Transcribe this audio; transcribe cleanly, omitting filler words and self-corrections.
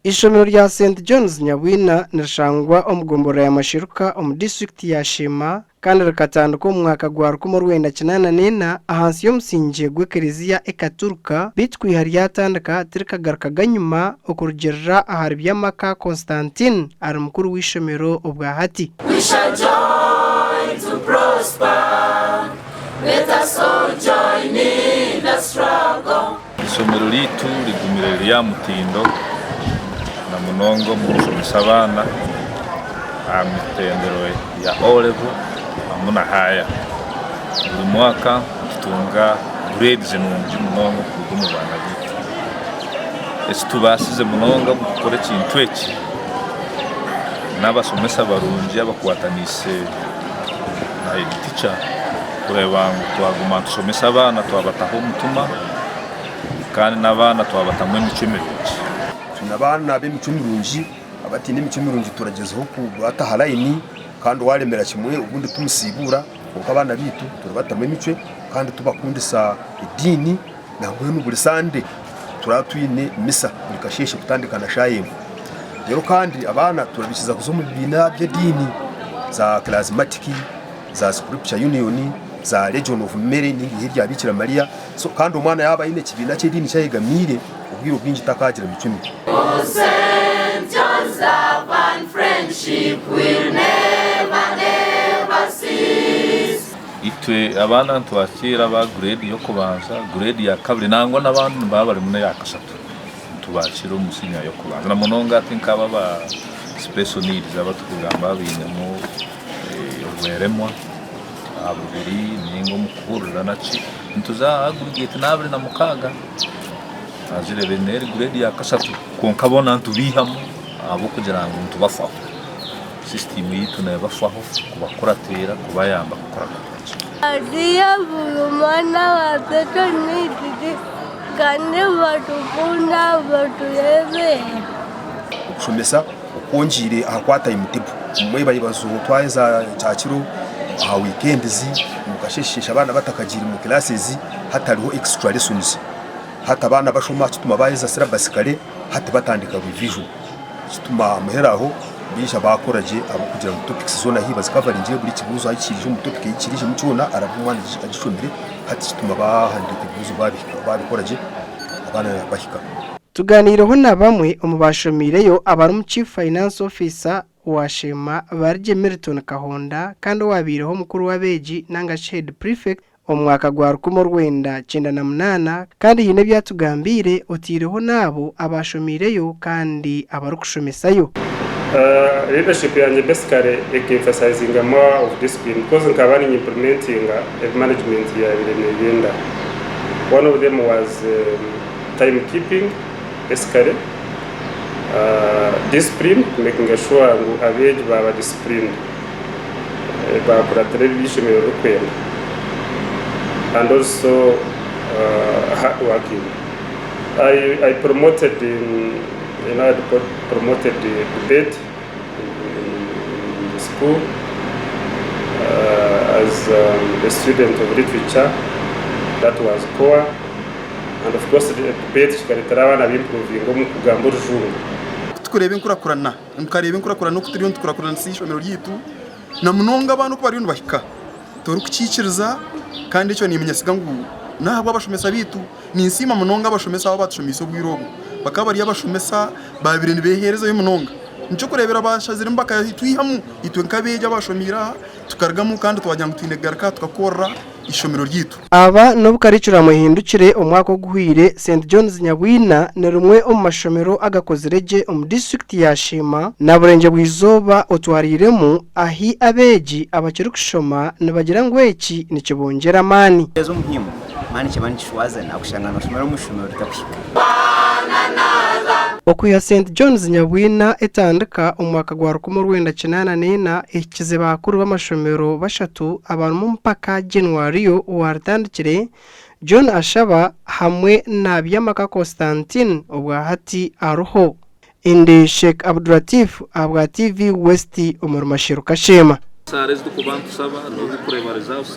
Eishomero rya St John's Nyabwina nirishangwa omu gomborora ya Masheruka omu disiturikiti ya Sheema kandi rikatandika omu mwaka gwa 1984 ahansi y'omusingye gw'ekereziya ekaturika beitu kwiha ryatandika tirikagarukaga nyima okurugiirira ahari Byamaka Constantine ari mukuru w'eishomero obwa hati. We shall join to prosper, let us all join in the struggle. Eishomero ryaitu rigumire riri aha mutindo na munonga omu kushomesa abaana aha mitendero ya O level hamwe na haaya. Buri mwaka nitutunga grades nungi munonga kuruga omu baana baitu. Ekitubaasize munonga omu kukora ekintu eki n'abashomesa barungi abakwataniise na head teacher kureeba ngu twaguma nitushomesa abaana twabataho omutima kandi n'abaana twabatamu emicwe mirungi. Twine abaana b'emicwe mirungi, abataine emicwe mirungi turagyezaho kubata aha layini kandi owaremera kimwe obundi tumusiibura kwonka abaana baitu turabatamu emicwe kandi tubakundisa ediini nambwenu buri sande turaba twine misa buri kasheeshe kutandika na shaaha emwe. Reero kandi abaana turabaikiriza kuza omu bibiina by'ediini za kirazimatiki. za Scripture Union, za Legion of Mary ninga eihe rya Bikira Maria. So kandi omwana yaaba aine ekibiina ky'ediini eki ayegamiire, obwire obwingi takaagira micwe mibi. St. John's love and friendship will never ever cease. Itwe abaana nitwakiira aba grade y'okubanza, grade ya kabiri nangwa n'abandi nibaba barimu n'eya kashatu nitubakiira omu siniya y'okubanza na munonga hati nk'aba aba special needs abaturikugamba abainemu obweremwa aha bubiri ninga omu kuhurira naki nituza aha aggregate n'abiri na mukaaga haza eri grade ya kashatu kwonka boona nitubaihamu ahabw'okugira ngu nitubafaho system yaitu nebafaho kubakuratira kubayamba kukurakurana gye. Hariyo buri mwana wa special needs kandi nibatukunda batureebera. Okushomesa okwongyeire aha kwa time table. Omwebayibazo twaheza kyakiro aha weekends omu kasheeshe abaana batakagiire omu classes hatariho extra lessons. Hati abaana bashoma kituma baheza syllabus kare hati batandika revision kituma aha muheru aho baija bakora gye ahabw'okugira ngu topics zoona ahu bazikavaringire buri kibuuzo ahu kiri omu topic ei kirimu kyona araba omwana agishomire hati kituma bahandiika ebibuuzo babikora gye abaana bahika. Tugaaniireho na bamwe omu baashomiireyo abarimu Chief Finance Officer wa Sheema Barigye Milton Kahonda kandi owaabaireho omukuru w'abeegi nanga shi Head Prefect omu mwaka gwa 1998 kandi haine ebi atugambiire otaireho n'abo abaashomiireyo kandi abarikushomesa-yo. Leadership yangye basically eka emphasizinga more of discipline because nkaba ninyi implementinga ebi management yabaire neyenda. One of them was time keeping basically, discipline making sure ngu abeegi baaba disciplined bakuratira ebi eishomero ririkwenda and also hard working. I promoted you know I promoted debate in the school as a student of literature that was core. And of course debate kikaretera abaana bimpuruvinga omu kugamba orujungu. Ku turikureeba enkurakurana, nkareeba enkurakurana oku turiyo nitukurakuranisa eishomero ryaitu na munonga abaana oku bariyo nibahika, torikukiikiriza kandi ekyo niinyesiga ngu n'ahabw'abashomesa baitu. Ninsiima munonga abashomesa abo abaatushomeise obwire obwo. Bakaba bari abashomesa baabaire nibeeheerezayo munonga. Nikyo kureebera baashaziremu bakatwihamu itwe nk'abeegi abaashomeire aha tukarugamu kandi twagira ngu twine kugaruka tukakorera eishomero ryaitu. Aba n'obu karicuramu ehindukire omwaka oguhweire, St John's Nyabwina ni rimwe omu mashomero agakozire gye omu disiturikiti ya Sheema na Burengyerwa-izooba otwariiremu ahi abeegi abakirikushoma nibagira ngu eki nikibongyera amaani. Okwiha St John's Nyabwina etandika omu mwaka gwa 1984 ehikize bakuru b'amashomero bashatu abarimu Mpaka Januario owaritandikire, John Ashaba hamwe na Byamaka Constantine obwahati ariho. Ndi Sheikh Abdulatif ahabwa TV West omuri Masheru Kashema. Esaara ezi turikuba nitusaba n'obu orikureeba results.